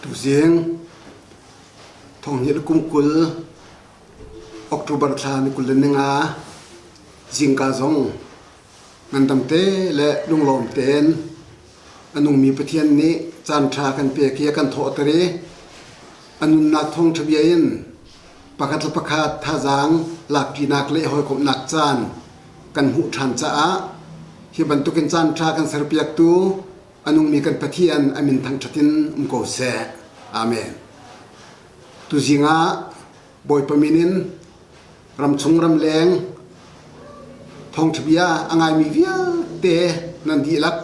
Tuzing thonghnih le kum 20 October thla ni 25 zingka zong ngandam te le lunglawm tein a nungmi Pathian nih caanṭha kan pek i a kan thawhter i a nunnak thawngṭha bia in pakhat le pakhat thazaang lakṭinak le hawikomhnak caan kan hmuh ṭhan caah hi bantukin caanṭha kan serpiaktu a nungmi kan Pathian a min thangṭhat in um ko seh. Amen. Tuzing ah Bawipa min in ramchung ramleng thawngṭha bia a ngaimi vialte nan dihlak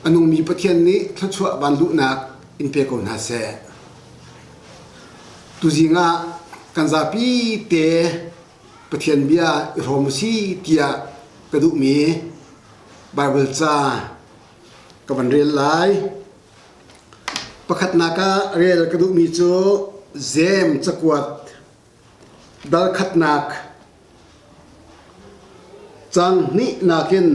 a nungmi Pathian nih thluachuah van luhnak in pe ko hna seh. Tuzing ah kan zapi te Pathian bia i hrawm u si tiah ka duhmi Baibal ca ka van rel lai. Pakhatnak ah rel ka duhmi cu Jeim cakuat dal khatnak cang hnihnak in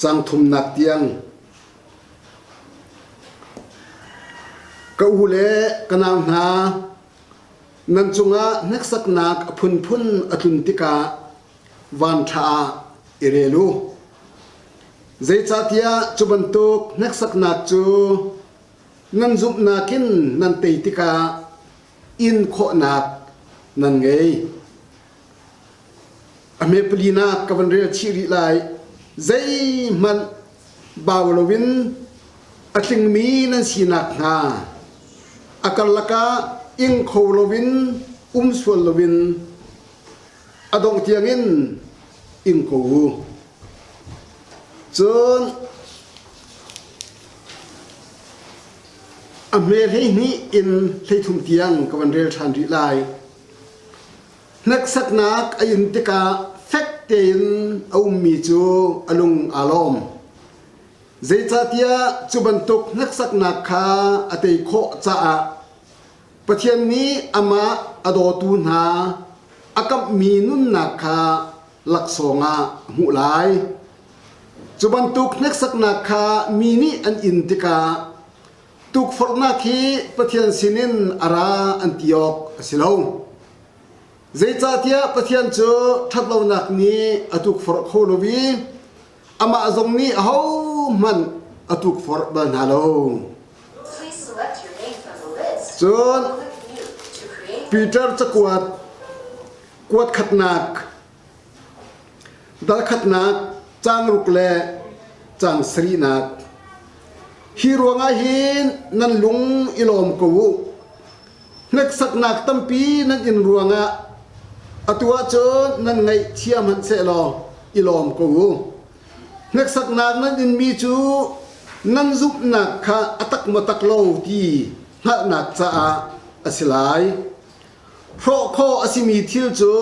cang thumnak tiang Ka u le ka nau hna, nan cungah hneksaknak a phunphun a tlun tikah vanṭha ah i rel u. Zeicahtiah cu bantuk hneksaknak cu nan zumhnak in nan tei tikah in khawhnak nan ngei. A hme palinak ka van rel chih rih lai. Zeihmanh bau loin a tlingmi nan sinak hnga a karlak ah ing kho loin um sual loin a dongh tiangin ing ko u. Cun a hme 12 in 13 tiang ka van rel ṭhan rih lai. Hneksaknak a in tikah fek tein a ummi cu a lung aa lawm. Zeicahtiah cu bantuk hneksaknak kha a tei khawh caah Pathian nih amah a dawtu hna a kamhmi nunnak kha laksawng ah a hmuh lai. Cu bantuk hneksaknak kha mi nih an in tikah tukforhnak hi Pathian sinin a ra an ti awk a si lo. Zeicahtiah Pathian cu ṭhatlonak nih a tukforh kho lo i amah zong nih ahohmanh a tukforh bal hna lo. Cun Peter cakuat kuat khatnak dal khatnak caang ruk le caang sarihnak hi ruangah hin nan lung i lawm ko u Hneksaknak tampi nan in ruangah atu ahcun nan ngaihchia hmanhsehlaw i lawm ko u. Hneksaknak nan inmi cu nan zumhnak kha a tak maw tak lo ti hngalhnak caah a si lai. Hrawh khawh a simi thil cu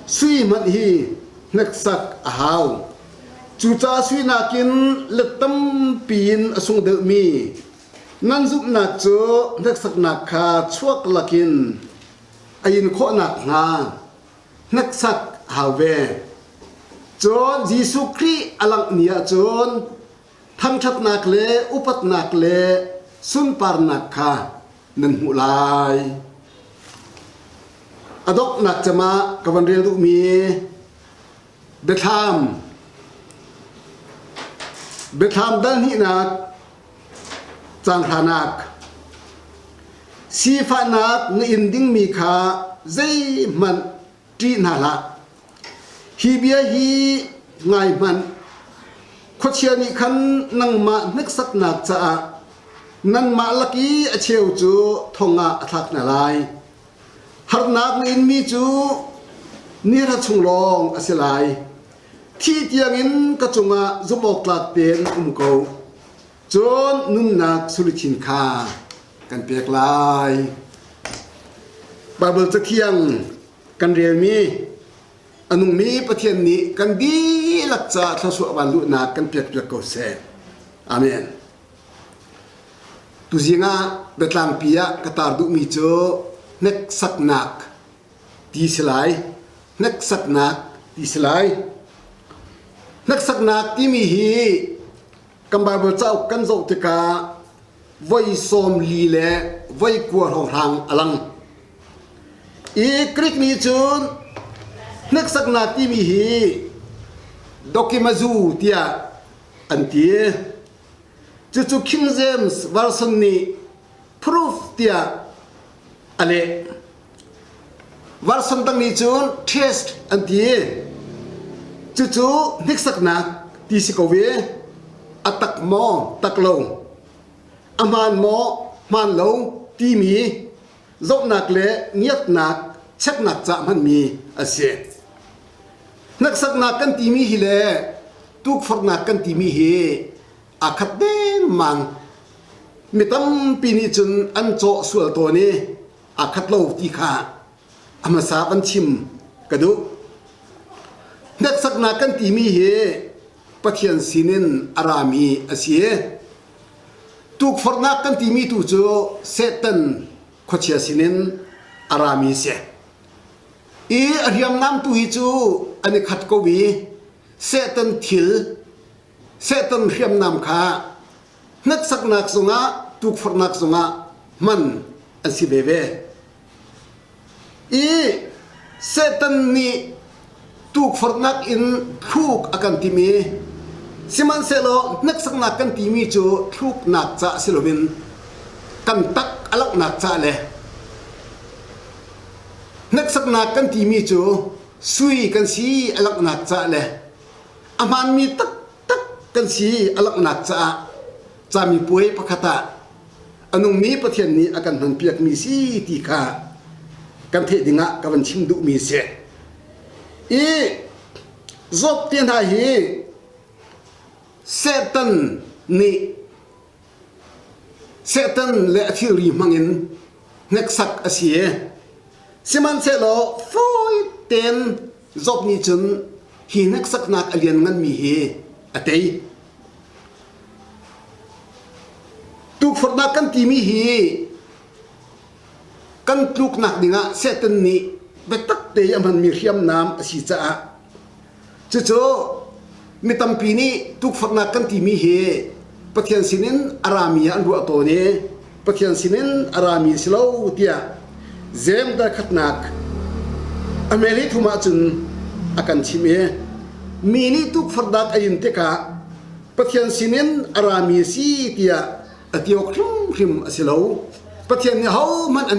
sui hmanh hi hneksak a hau. Cucaah sui nakin let tampi in a sung deuhmi Nan zumhnak cu hneksaknak kha chuak lakin a in khawh nakhnga hneksak a hau ve. Cun Jesuh Khrih a langh ni ahcun thangṭhatnak le upatnak le sunparnak kha nan hmuh lai. A donghnak cem ah ka van rel duhmi Biathlam Biathlam dal hnihnak caang hranak Sifahnak na in dingmi kha zeihmanh ṭih hna hlah. Hi bia hi ngai hmanh. Khuachia nih khan nangmah hneksaknak caah nanmah lak i a cheu cu thong ah a thlak hna lai. Harnak na inmi cu nihra chung lawng a si lai. Thi tiangin ka cungah zumhawktlak tein um ko. Cun nunnak suluthin kha kan pek lai. Baibal Cathiang kan relmi a nungmi Pathian nih kan dihlak caah thluachuah van luhnak kan pekpiak ko seh. Amen. Tuzing ah biatlangpi ah ka tar duhmi cu hneksaknak ti si lai. Hneksaknak ti si lai. Hneksaknak timi hi Kan Baibal cauk kan zoh tikah voi 40 le voi 9 hrawnghrang a lang. I Greek nih cun hneksaknak timi hi dokimazu tiah an ti. Cucu King James Version nih proof tiah a leh. Version dang nih cun test an ti. Cucu hniksaknak ti si ko ve. A tak maw, tak lo. A hmaan maw, hmaan lo timi zohnak le ngiatnak cheknak ca hmanmi a si. Hneksaknak kan timi hi le tukforhnak kan timi hi aa khat dengmang. Mi tampi nih cun an cawh sual tawn i aa khat lo ti kha a hmasa van chim ka duh. Hneksaknak kan timi hi Pathian sinin a rami a si i tukforhnak kan timi tu cu Satan khuachia sinin a rami a si. I a hriamnam tu hi cu an i khat ko i Satan thil Satan hriamnam kha hneksaknak zongah tukforhnak zongah hman an si veve. I Satan nih tukforhnak in thluk a kan tim i sihmanhsehlaw hneksaknak kan timi cu thluknak ca si loin kan tak a langhnak ca le hneksaknak kan timi cu sui kan si a langhnak ca le a hmaanmi taktak kan si a langhnak caah camipuai pakhat ah a nungmi Pathian nih a kan hmanpiakmi si ti kha kan theih dingah ka van chim duhmi si. I Job te hna hi Satan nih Satan le a thilri hmangin hneksak a si i sihmanhsehlaw fawi tein Job nih cun hi hneksaknak a liannganmi hi a tei. Tukforhnak kan timi hi kan tluknak dingah Satan nih biatak te a hmanmi hriamnam a si caah cucu mi tampi nih tukforhnak kan timi hi Pathian sinin a rami ah an ruah tawn i Pathian sinin a rami si lo tiah Jeim dal khatnak a hmel hi thum ahcun a kan chimh i mi nih tukforhnak a in tikah Pathian sinin a rami a si tiah a ti awk hrimhrim a si lo. Pathian nih hohmanh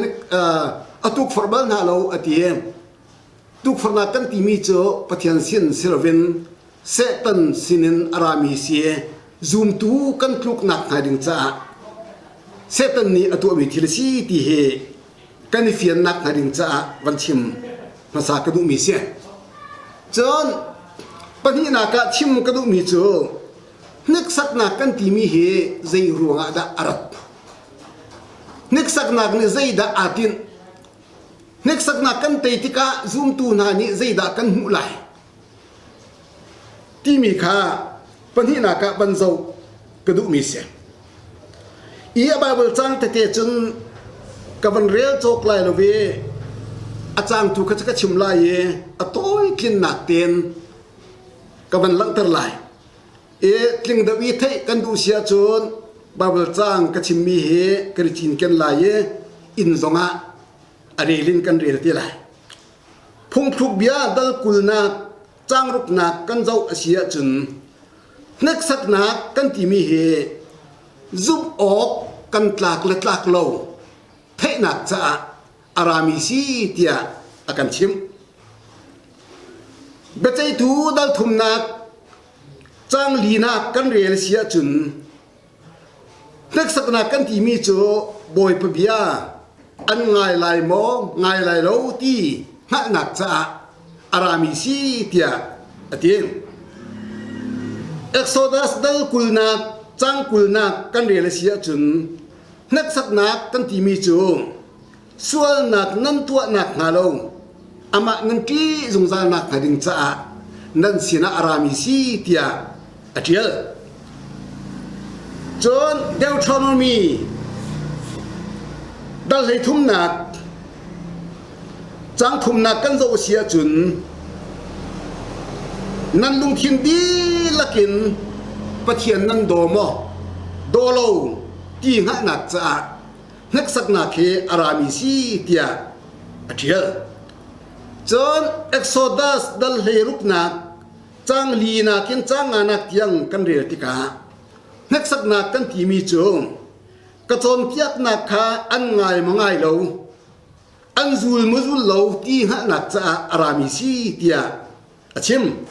a tukforh bal hna lo a ti. Tukforhnak kan timi cu Pathian sin si loin Satan sinin a rami si zumtu kan tluknak hnga ding caah Satan nih a tuahmi thil a si ti hi kan i fiannak hnga ding caah van chim hmasa ka duhmi si. Cun pahnihnak ah chim ka duhmi cu hniksaknak kan timi hi zei ruangah dah a rat? Hniksaknak nih zeidah aa tinh? Hneksaknak kan tei tikah zumtu hna nih zeidah kan hmuh lai timi kha pahnihnak ah van zoh ka duhmi si. I a Bible cang tete cun ka van rel cawk lai lo i a cangtu kha ka chim lai i a tawi tlinnak tein ka van langhter lai. I tling deuh i theih kan duh si ahcun Bible caang ka chimmi hi kan i cinken lai i inn zongah a rel in kan rel te lai. Phungthluk bia dal kulnak caangruknak kan zoh a si ahcun hneksaknak kan timi hi zumh awk kan tlak le tlak lo theihnak caah a rami si tiah a kan chimh. Biaceihtu dal thumnak cang linak kan rel si ahcun hneksaknak kan timi cu Bawipa bia an ngai lai maw ngai lai lo ti hngalhnak caah a rami si tiah a ti. Exodus dal kulnak cang kulnak kan rel a si ahcun hneksaknak kan timi cu sualnak nan tuahnak hnga lo amah nan ṭih zungzalnak hnga ding caah nan sinah a rami si tiah a ṭial. Cun Deuteronomy dal hleithumnak cang thumnak kan zoh si ahcun nan lungthin dihlak in. Pathian nan daw maw, daw lo ti hngalhnak caah hneksaknak hi a rami si tiah a ṭial. Cun Exodus dal hleiruknak caang linak in caang nganak tiang kan rel tikah hneksaknak kan timi cu ka cawnpiaknak kha an ngai maw ngai lo, an zul maw zul lo ti hngalhnak caah a rami si tiah a chim.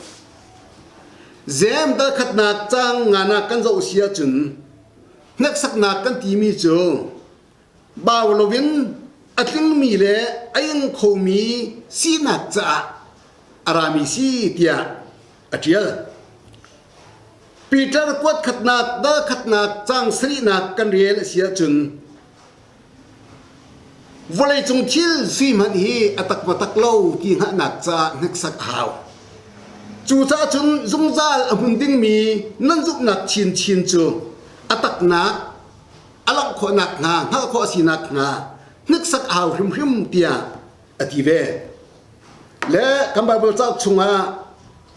Zem dal khatnak caang nganak kan zoh si ahcun hneksaknak kan timi cu bau loin a tlingmi le a ing khomi sinak caah a rami si tiah a ṭial. Peter kuat khatnak dal khatnak caang sarihnak kan rel a si ahcun Vawleicung thil sui hmanh hi a tak ma tak lo ti hngalhnak caah hneksak a hau. Cucaah cun zungzal a hmun dingmi nan zumhnak chinchin cu a taknak a langh khawhnak hnga, hngalh khawh a sinak hnga hneksak a hau hrimhrim tiah a ti ve. Le kan Baibal cauk chungah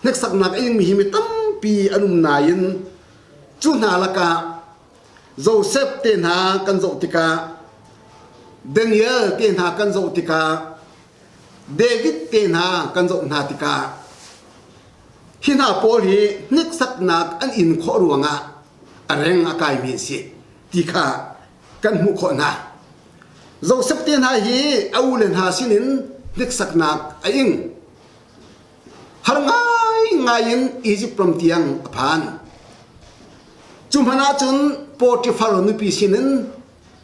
hneksaknak a ingmi hi mi tampi an um nain cu hna lakah Josef te hna kan zoh tikah Daniel te hna kan zoh tikah David te hna kan zoh hna tikah hi hna pawl hi hniksaknak an in khawh ruangah a reng a kaimi an si ti kha kan hmuh khawh hna. Josef te hna hi a ule hna sinin hniksaknak a ing. Har ngaingai in Izipt ram tiang a phan. Cu hmanh ahcun Potifar nupi sinin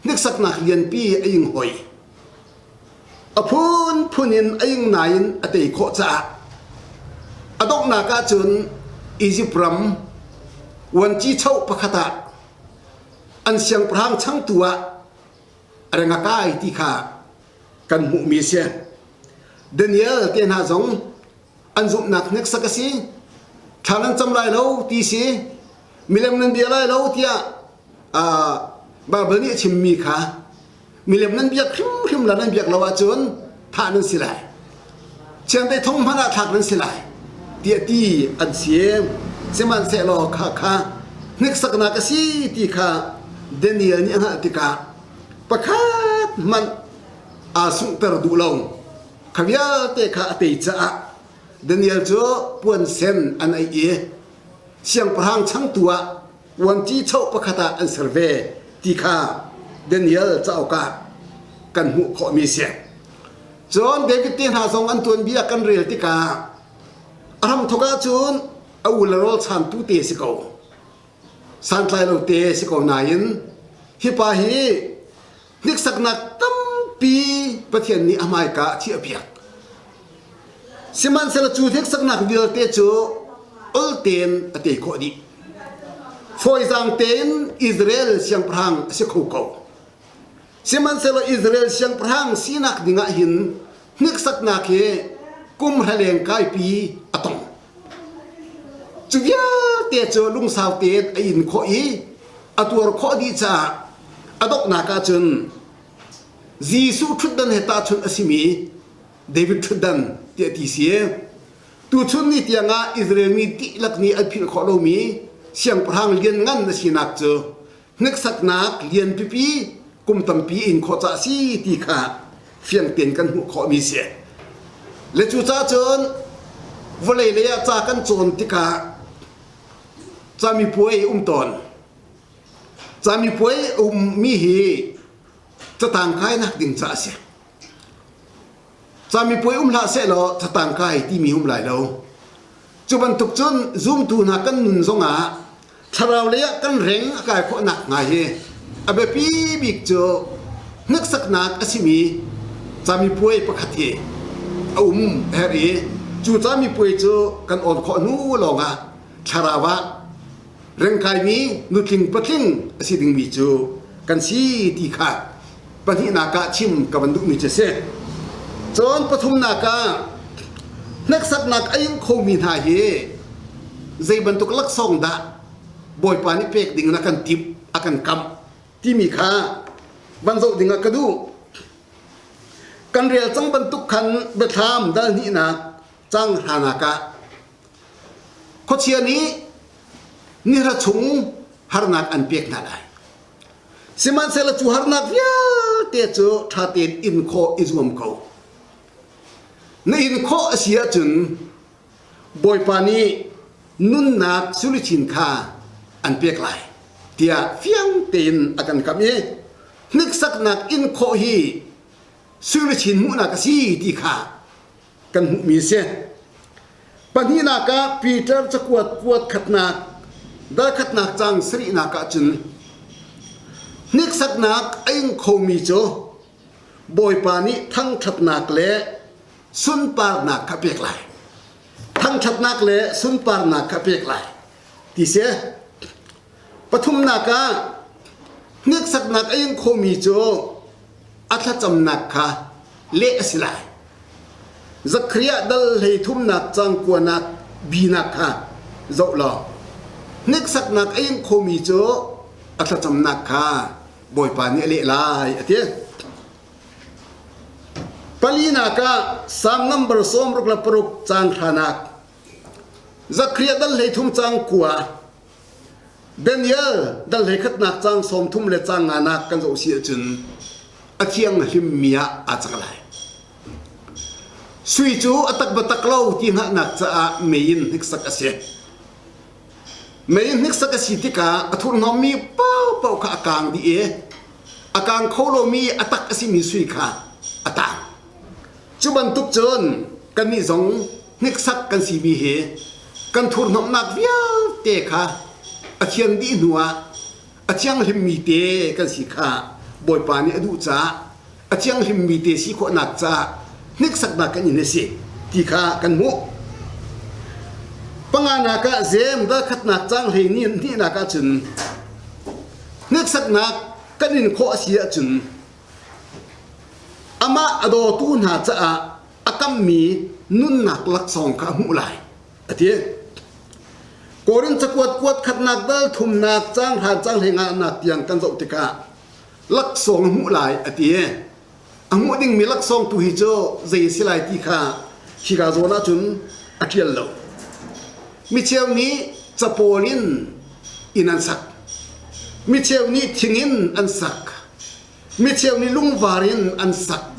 hniksaknak lianpi a ing hoi. A phunphun in a ing nain a tei khawh caah a donghnak ahcun Izipt ram vuanci choh pakhat ah an siangpahrang changtu ah a reng a kai ti kha kan hmuhmi a si. Daniel te hna zong an zumhnak hneksak a si. Thla nan cam lai lo ti si. Milem nan bia lai lo tiah uh, Bible nih a chimmi kha milem nan biak hrimhrim la nan biak lo ahcun thah nan si lai. Chiandeih thong hmanh ah thlak nan si lai tiah ti an si. Sihmanhsehlaw kha kha hneksaknak a si ti kha Daniel nih a hngalh tikah pakhat hmanh aa sunghter duh lo. Kha vialte kha a tei caah Daniel cu puan sen an aih i siangpahrang changtu ah uanci choh pakhat ah an ser ve ti kha Daniel cauk ah kan hmuh khawhmi a si. Cun David te hna zong an tuanbia kan rel tikah a hramthawk ahcun a u le rawl chantu te si ko. Santlai lo te si ko nain hi pa hi hniksaknak tampi Pathian nih a hmaika a chiahpiak. Sihmanhsehlaw cu hniksaknak vialte cu ol tein a tei khawh dih. Fawizaang tein Israel siangpahrang a si kho ko. Sihmanhsehlaw Israel siangpahrang sinak dingah hin hniksaknak hi kum hraleng kaipi a tong. Cu vialte cu lungsau tein a in khawh i a tuar khawh dih caah a donghnak ahcun Jesuh ṭhutdan he tahchunh a simi David ṭhutdan tiah ti si. Tuchun ni tiangah Israel mi dihlak nih an philh khawh lomi siangpahrang lianngan na sinak cu hneksaknak lian pipi kum tampi in khawh cah si ti kha fiang tein kan hmuh khawhmi si. Le cucaah cun vawlei lei ah ca kan cawn tikah camipuai um tawn. Camipuai ummi hi catang kainak ding ca a si. Camipuai um hlah sehlaw catang kai timi um lai lo. Cu bantuk cun zumtu hna kan nun zongah thlarau lei ah kan reng a kai khawh nakhnga hi a biapi bik cu hneksaknak a simi camipuai pakhat hi a um a herh i cu camipuai cu kan awn khawh hnu lawngah thlarau ah rengkaimi nutling patling a si dingmi cu kan si ti kha pahnihnak ah chim ka van duhmi cu a si. Cun pathumnak ah hneksaknak a ing khomi hna hi zei bantuk laksawng dah Bawipa nih pek ding in a kan timh, a kan kamh timi kha van zoh ding ah ka duh. Kan rel cang bantuk khan biathlam dal hnihnak cang hranak ah khuachia nih. Nihra chung harnak an pek hna lai. Sihmanhsehlaw cu harnak vialte cu ṭha tein in khawh i zuam ko. Na in khawh a si ahcun Bawipa nih nunnak suluchin kha an pek lai tiah fiang tein a kan kamh i hniksaknak in khawh hi suluchin hmuhnak a si ti kha kan hmuhmi a si. Pahnihnak ah Peter cakuat kuat khatnak dal khatnak cang sarihnak ah cun hniksaknak a ing khomi cu Bawipa nih thangṭhatnak le sunparnak kha pek lai. Thangṭhatnak le sunparnak kha pek lai ti si. Pathumnak ah hniksaknak a ing khomi cu a thlacamnak kha leh a si lai. Zakhariah dal hleithumnak cang kuanak binak kha zoh law hniksaknak a ing khomi cu a thlacamnak kha Bawipa nih a leh lai a ti. Palinak ah Salm number 66 cang hranak Zakhariah dal 13 cang kua Daniel dal hleikhatnak cang 30 le cang nganak kan zoh si ahcun a thiang hlimmi ah aa cang lai. Sui cu a tak batak lo ti hngalhnak caah mei in hniksak a si. Mei in hniksak a si tikah a thurhnawmmi paohpaoh kha a kaang dih i a kaang kho lomi a tak a simi sui kha a taang. Cu bantuk cun kannih zong hniksak kan simi hi kan thurhnawmhnak vialte kha a thian dih hnuah a thianghlimmi te kan si kha Bawipa nih a duh caah a thianghlimmi te si khawhnak caah hniksaknak kan in a si ti kha kan hmuh. Panganak ah Jeim ralkhatnak caang hlei ni hnihnak ah cun hniksaknak kan in khawh a si ahcun amah a dawtu hna caah a kammi nunnak laksawng kha a hmuh lai a ti. Korin cakuat kuat khatnak dal thumnak caang hran caang hlei nak tiang kan zoh tikah laksawng a hmuh lai a ti. A hmuh dingmi laksawng tu hi cu zei a si lai ti kha hika zawn ahcun a ṭial lo. Micheu nih capawl in inn an sak. Micheu nih thing in an sak. Micheu nih lungvar in an sak.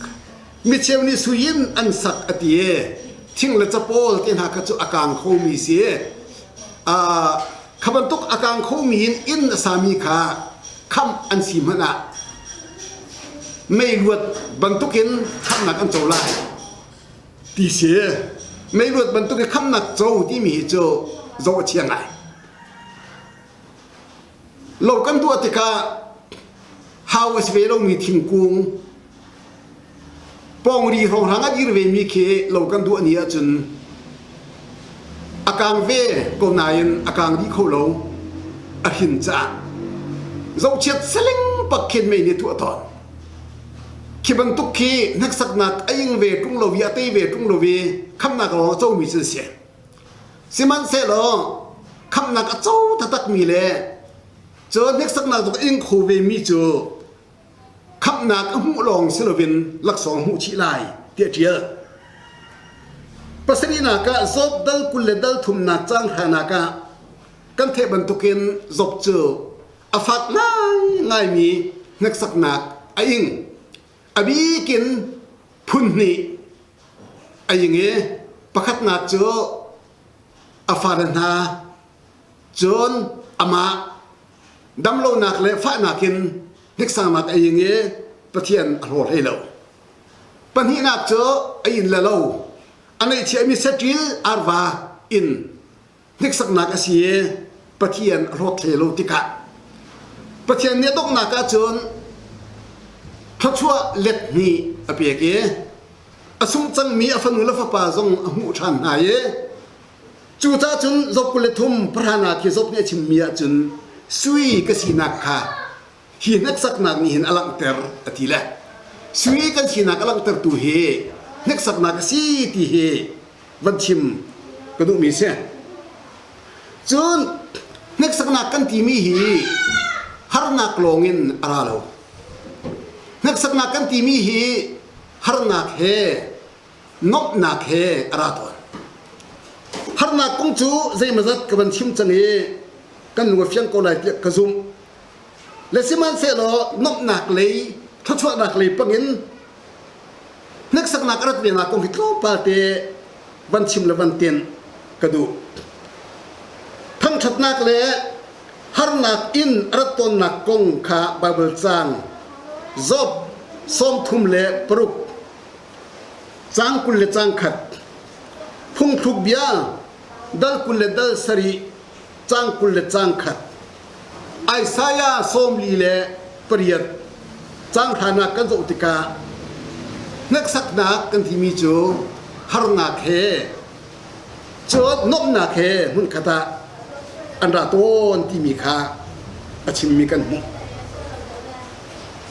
Micheu nih sui in an sak a ti i thing le capawl te hna kha cu a kaang khomi si. Uh, kha bantuk a kaang khomi in inn a sami kha khamh an si hmanh ah mei luat bantukin khamhnak an co lai ti si. Mei luat bantuk i khamhnak co timi hi cu zoh a chia ngai. Lo kan tuah tikah hau a si ve lomi thingkung pawngri hrawnghrang a dir vemi khi lo kan duah ni ahcun a kang ve ko nain a kang dih kho lo a hrin caah zohchiat saling pak khin mei nih tuah tawn khi bantuk khi hneksaknak a ing ve ṭung lo i a tei ve ṭung lo i khamnak lawng a comi cu si. Sihmanhsehlaw khamhnak a co taktakmi le cun hneksaknak zong ing kho vemi cu khamhnak a hmuh lawng si loin laksawng hmuh chih lai tiah a ṭial. Pasarihnak ah Job dal 20 le dal thumnak caang hranak ah kan theih bantukin Job cu a fak ngaingaimi hneksaknak a ing. A bikin phun hnih A ing i pakhatnak cu a fale hna cun amah damlonak le fahnak in hniksangnak a ing i Pathian a hlaw hlei lo. Pahnihnak cu a inn le lo a neihchiahmi saṭil arva in hniksaknak a si i Pathian a hlawt hlei lo tikah Pathian nih a donghnak ahcun thluachuah let hnih a pek i a sungh cangmi a fanu le fapa zong a hmuh ṭhan hna i cucaah cun Job 23 pahranak hi Job nih a chimmi ahcun sui ka sinak kha hi hneksaknak nih hin a langhter a ti le sui kan sinak a langhtertu hi hneksaknak a si ti hi van chim ka duhmi si. Cun hneksaknak kan timi hi harnak lawngin a ra lo. Hneksaknak kan timi hi harnak he nuamhnak he a ra tawn. Harnak kong cu zeimawzat ka van chim cang i. kan lung a fiang ko lai tiah ka zumh. Le sihmanhsehlaw nuamhnak lei, thluachuahnak lei pangin hneksaknak a rat venak kong hi tlawmpal te van chim le van ten ka duh. Thangṭhatnak le harnak in a rat tawnnak kong kha Baibal caang Job 36 caang 20 le caang khat phungthluk bia dal 20 le dal sarih caang 20 le caang khat Isaiah 48 caang hranak kan zoh tikah hneksaknak kan timi cu harnak he cun nuamhnak he hmunkhat ah an ra tawn timi kha a chimmi kan hmuh.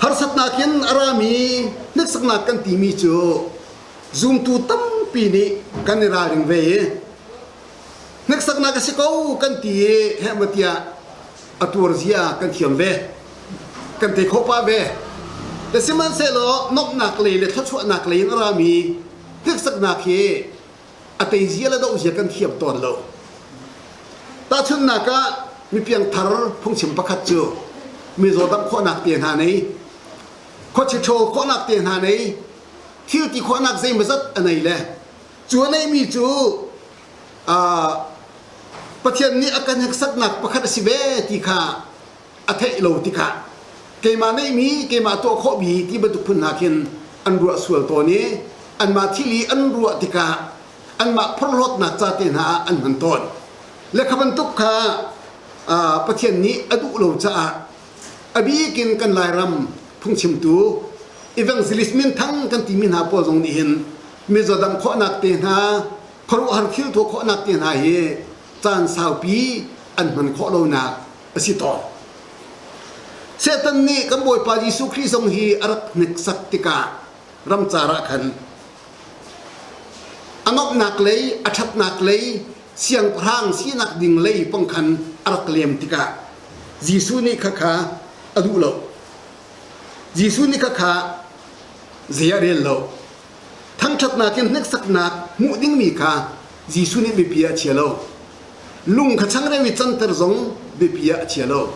Harsatnak in a rami hneksaknak kan timi cu zumtu tampi nih kan i ralring ve i Hneksaknak a si ko kan ti i heh maw tiah a tuar zia kan thiam ve. Kan thei khawh pah ve. Te sihmanhsehlaw nuamhnak lei le thluachuahnak lei in a rami hneksaknak hi a tei zia le doh zia kan thiam tawn lo. Tahchunhnak ah mipiang thar phungchim pakhat cu mizaw damh khawhnak te hna nei, khuachi ṭhawl khawhnak te hna nei, thil ti khawhnak zeimawzat a nei le Cu a neihmi cu Pathian nih a kan hneksaknak pakhat a si ve ti kha a theih lo tikah keimah neihmi keimah tuah khawhmi ti bantuk phun hna khin an ruah sual tawn i anmah thil i an ruah tikah anmah phorhlawtnak ca te hna ah an hman tawn. Le kha bantuk kha Pathian nih a duh lo caah a bik in kan Lairam phungchimtu evangelist minthang kan timi hna pawl zong nih hin mizaw dam khawhnak te hna khuaruahhar thil tuah khawhnak te hna hi caan saupi an hman khawh lonak a si tawn. Satan nih kan Bawipa Jesuh Khrih zong hi a rak hneksak tikah ramcar ah khan a nuamhnak lei a ṭhatnak lei siangpahrang sinak ding lei pang khan a rak lem tikah Jesuh nih khakha a duh lo. Jesuh nih khakha zei a rel lo. Thangṭhatnak in hneksaknak hmuh dingmi kha Jesuh nih biapi ah a chia lo. Lung kha changreu i canter zong biapi ah a chia lo.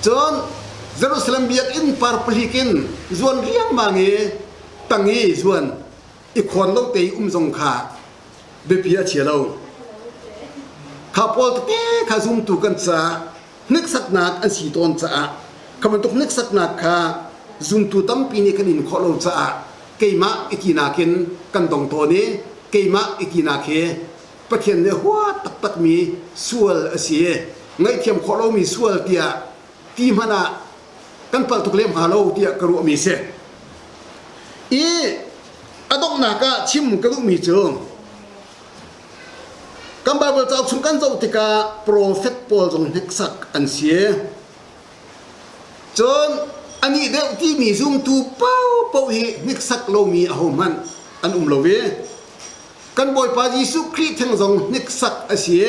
Cun Jerusalem biakinn par pahlik in zuan riangmang i tang i zuan i khawn lo te i um zong kha biapi a chia lo. Kha pawl tete kha zumtu kan caah hneksaknak an si tawn caah kha bantuk hneksaknak kha zumtu tampi nih kan in khawh lo caah keimah i tinak in kan dong tawn i keimah i tinak hi Pathian nih huat taktakmi sual a si i ngaihthiam khawh lomi sual tiah ti hmanh ah kan palh tuk lem hnga lo tiah ka ruahmi si. I a donghnak ah chim ka duhmi cu kan Baibal cauk chung kan zoh tikah profet pawl zong hneksak an si. Cun anih deuh timi zumtu paohpaoh hi hneksak lomi ahohmanh an um lo i kan Bawipa Jesuh Khrih theng zong hneksak a si.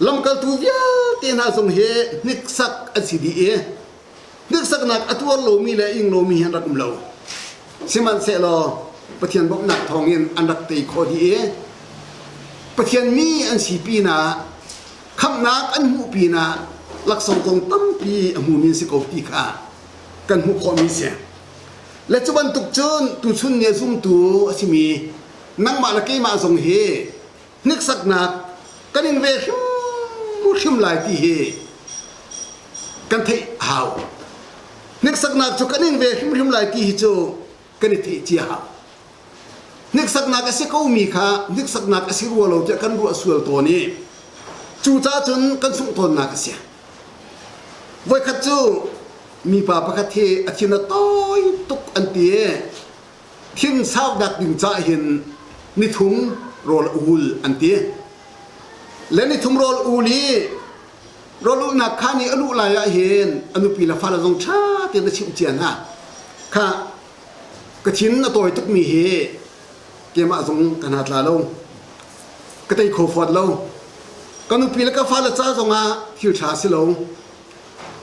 Lamkaltu vialte hna zong hi hniksak an si dih i hniksaknak a tuar lomi le ing lomi hi an rak um lo. Sihmanhsehlaw Pathian bawmhnak thawngin an rak tei khawh dih i Pathian mi an si pinah khamhnak an hmuh pinah laksawng kong tampi a hmumi an si ko ti kha kan hmuh khawhmi si. Le cu bantuk cun tuchun ni a zumtu a simi nangmah le keimah zong hi hniksaknak kan in ve hrimhrim lai ti hi kan theih a hau. Hniksaknak cu kan in ve hrimhrim lai ti hi cu kan i theih cia hau. Hniksaknak a si komi kha hniksaknak a si rua lo tiah kan ruah sual tawn i cucaah cun kan sungh tawnnak a si. Voikhat cu mipa pakhat hi a thin a tawi tuk an ti i Thin saunak ding caah hin nithum rawl a ul an ti. Le nithum rawl ul i rawl ulnak khaan i a luh lai ah hin a nupi le fale zong ṭha tein a chimh cia hna. Kha ka thin a tawi tukmi hi keimah zong ka hna tla lo. Ka tei kho fawn lo. Ka nupi le ka fale ca zongah thil ṭha si lo.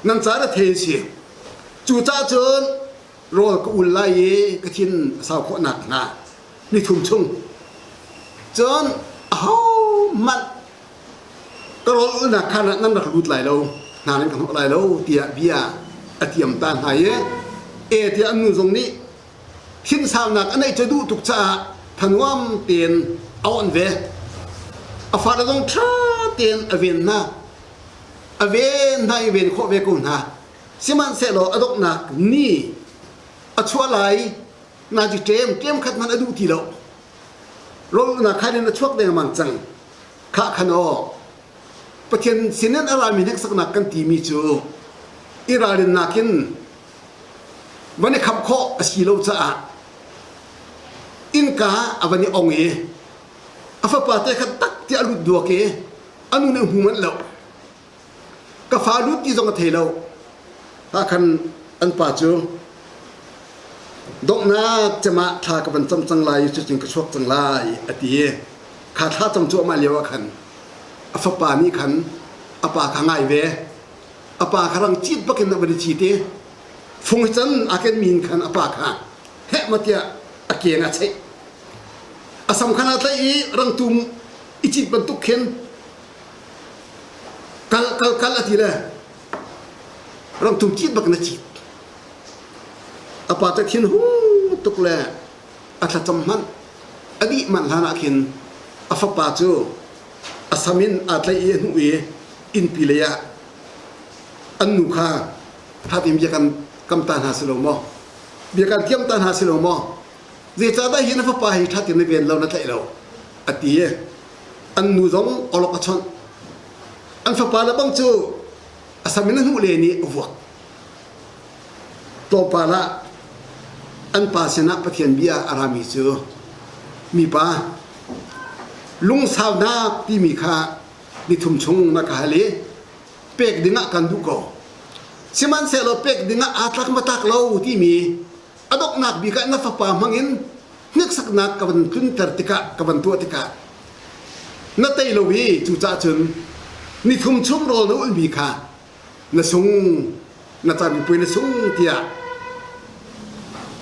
Nan ca na thei si. Cucaah cun rawl ka ul lai i ka thin a sau khawh nakhnga nithum chung cun ahohmanh Ka rawl ulnak khaan ah nan rak lut lai lo, hna nan ka hnawh lai lo tiah bia a tiam ta hna i e tiah an nu zong nih thinsaunak a neih cu duh tuk caah thanuam tein a onh ve. A fale zong ṭha tein a ven hna. A ven hna i ven khawh ve ko hna. Sihmanhsehlaw a donghnak ni a chuah lai nazi ṭem ṭem khat hmanh a duh ti lo. Rawlulhnak khan in a chuak dengmang cang. Khah khan aw, Pathian sinin a rami hneksaknak kan timi cu i ralrinnak in van i khamh khawh a si lo caah innka a van i ong i a fapa te kha tak tiah a lut duak i a nu nih a hmu manh lo. Ka fa lut ti zong a thei lo. Ah khan an pa cu donghnak cem ah thla ka van cam cang lai i cucun ka chuak cang lai a ti i kha thla cam cuahmah lio ah khan a fapa nih khan a pa kha ngai ve. A pa kha rang cit bakin a van i cit i fung hi can aa kenmi in khan a pa kha heh ma tiah a keng a cheih. A sam khan aa tlaih i rangtum i cit bantuk khin Kal kal kal a ti le rangtum cit bak na cit. A pa te thin hung tuk le a thlacam hmanh a dih manh hlan ah khin a fapa cu a sam in aa tlaih i a hnuh i innpi lei ah an nu kha tha tein bia kan kam ta hna si lo maw? Bia kan tiam ta hna si lo maw? Zeicahdah hi na fapa hi ṭha tein na ven lo na tlaih lo? A ti i an nu zong awlok a chawnh. An fapa le bang cu a sam in a hnuh len i a vuak. Tlawmpal ah an pa sinah Pathian bia a rami cu mipa lungsaunak timi kha nithum chung na ka hal i pek dingah kan duh ko. Sihmanhsehlaw pek dingah aa tlak ma tlak lo timi a donghnak bik ah na fapa hmangin hneksaknak ka van tlunter tikah ka van tuah tikah na tei lo i cucaah cun nithum chung rawl na ulhmi kha na sung na camipuai na sung tiah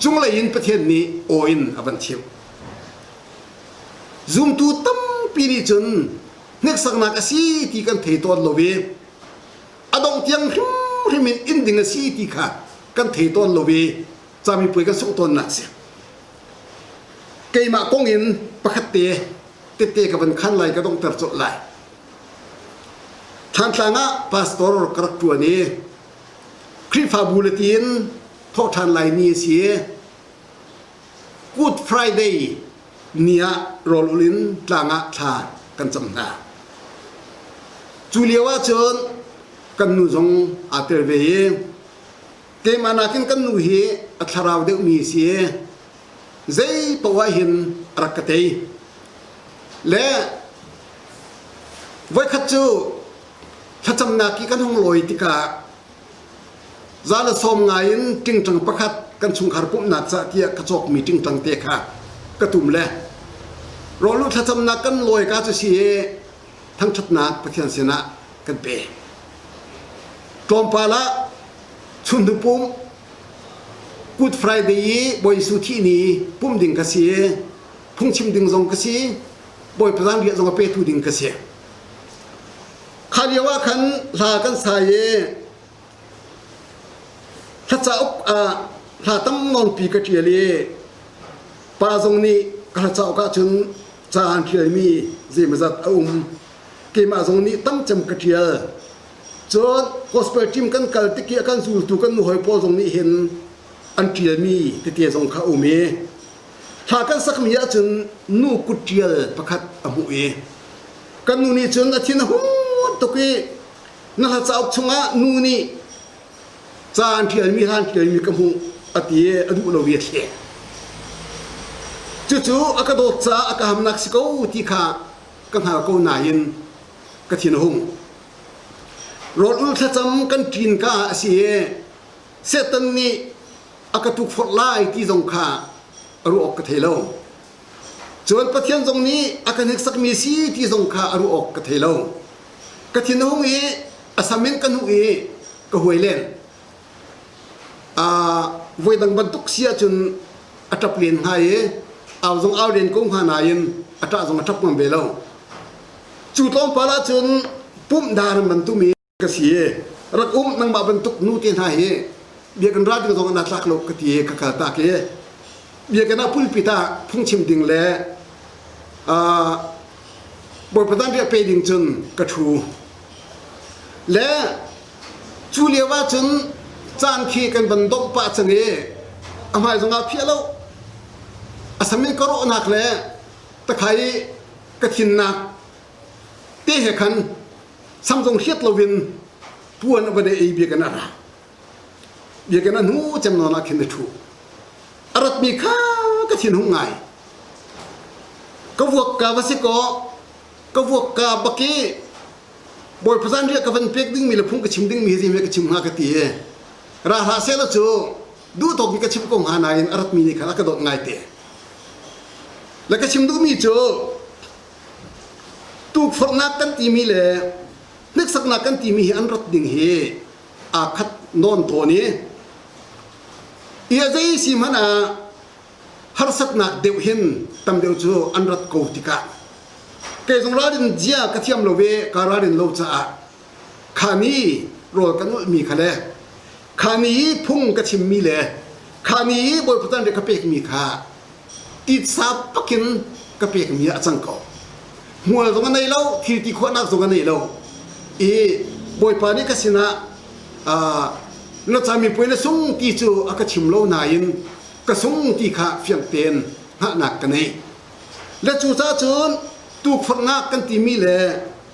cunglei in Pathian nih aw in a van chimh. Zumtu tampi nih cun hneksaknak a si ti kan thei tawn lo i a dongh tiang hrimhrim in in ding a si ti kha kan thei tawn lo i camipuai kan sungh tawnnak si. Keimah kong in pakhat te tette ka van khan lai ka donghter colh lai. Thantlang ah pastor ka rak ṭuan i Khrihfabu le tiin thawhṭhan lai ni a si i Good Friday ni ah rawl ul in tlang ah thla kan cam hna. Cu lio ah cun kan nu zong aa tel ve i keimah nakin kan nu hi a thlarau deuhmi a si i zei paoh ah hin a rak ka tei. Le voikhat cu thlacamnak i kan hung lawi tikah za le sawm ngai in ṭingṭang pakhat kan chungkhar pumhnak cah tiah ka cawkmi ṭingṭang te kha ka tum le rawlu thlacamnak kan lawi ka cu si i thangṭhatnak Pathian sinah kan pe. Tlawmpal ah chunhnu pum Good Friday i Bawi Jesuh thih ni pumh ding ka si i phungchim ding zong ka si Bawipa zanriah zong a petu ding ka si. Kha lio ah khan hla kan sa i hla cauk ah hla tam nawnpi ka ṭial i pa zong nih ka hla cauk ah cun ca an ṭialmi zeimawzat a um. Keimah zong nih tam cem ka ṭial. Cun gospel team kan kal tik i a kan zultu kan nuhoi pawl zong nih hin an ṭialmi tete zong kha a um i hla kan sakmi ahcun nu kut ṭial pakhat a hmuh i kan nu nih cun a thin a hung tuk i na hla cauk chungah nu nih ca an ṭialmi hla an ṭialmi ka hmuh a ti i a duh lo i a thlek. Cucu a ka dawt caah a ka hamnak si ko ti kha ka hngal ko nain ka thin a hung. Rawl ul thlacam kan ṭin ka ah a si i Satan nih a ka tukforh lai ti zong kha a ruah awk ka thei lo. Cun Pathian zong nih a ka hneksakmi si ti zong kha a ruah awk ka thei lo. Ka thin a hung i a sam in ka hnuh i ka huai len. Voidang bantuk si ahcun a ṭap len hnga i au zong au len ko hnga nain a ṭah zong a ṭap ngam ve lo. Cu tlawmpal ahcun Pumh dar bantuk mi ka si i rak um nangmah bantuk nu te hna hi biakinn ra ding zong na tlak lo ka ti i ka kal tak i biakinn ah pulpit ah phungchim ding le Bawipa riah pe ding cun ka ṭhu. Le cu lio ah cun caan khi kan van domh pah cang i a hmai zongah phiah lo a sam in ka rawhnak le takhai ka thinnak te he khan sam zong hriat loin puan a va ei biakinn a ra. Biakinn a hnu cem nawn ah khin a ṭhu. A ratmi kha ka thin hung ngai. Ka vuak ka va si kaw, ka vuak ka bak i Bawipa zanriah ka van pek dingmi le phung ka chim dingmi hi zei ka chim hnga ka ti i ra hlah seh cu duh tawk in ka chim ko hnga nain a ratmi nih khan a ka dawt ngai te. Le ka chim duhmi cu tukforhnak kan timi le hneksaknak kan timi hi an rat ding hi aa khat nawn tawn i i a zei si hmanh ah harsatnak deuh hin tam deuh cu an rat ko tikah kei zong ralrin zia ka thiam lo ve ka ralrin lo caah khami rawl kan ulhmi kha le khami phung ka chimmi le khami Bawipa tan ka pekmi kha titsa pakin ka pekmi ah a cang ko. Hmual zong a nei lo, thil ti khawhnak zong a nei lo. I Bawipa nih ka sinah na camipuai na sung ti cu a ka chim lo nain ka sung ti kha fiang tein hngalhnak ka nei. Le cucaah cun tukforhnak kan timi le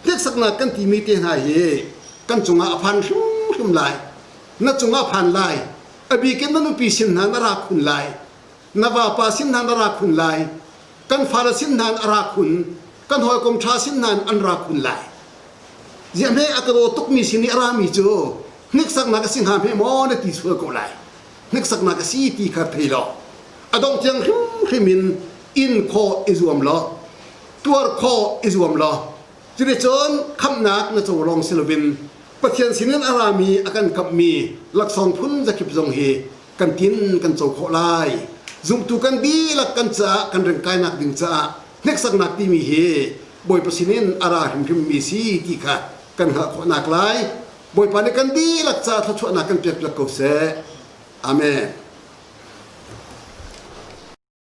hneksaknak kan timi te hna hi kan cungah a phan hrimhrim lai. Na cungah a phan lai. A bikin na nupi sin hna na ra khun lai. Na vapa sin hna na ra khun lai kan fale sin hna a ra khun kan hawikom ṭha sin hna an ra khun lai ziah hme a ka daw tukmi sin i a rami cu hniksaknak a si hnga hme maw na ti sual ko lai hniksaknak a si ti kha thei law a dongh tiang hrimhrim in in khawh i zuam law tuar khawh i zuam law cuticun khamhnak na co lawng si loin Pathian sinin a rami a kan kamhmi laksawng phun zakip zong hi kan tin kan co khawh lai. Zumtu kan dihlak kan caah kan rengkainak ding caah hneksaknak timi hi Bawipa sinin a ra hrimhrimmi si ti kha kan hngalh khawhnak lai. Bawipa nih kan dihlak caah thluachuahnak kan pekpiak ko seh. Amen.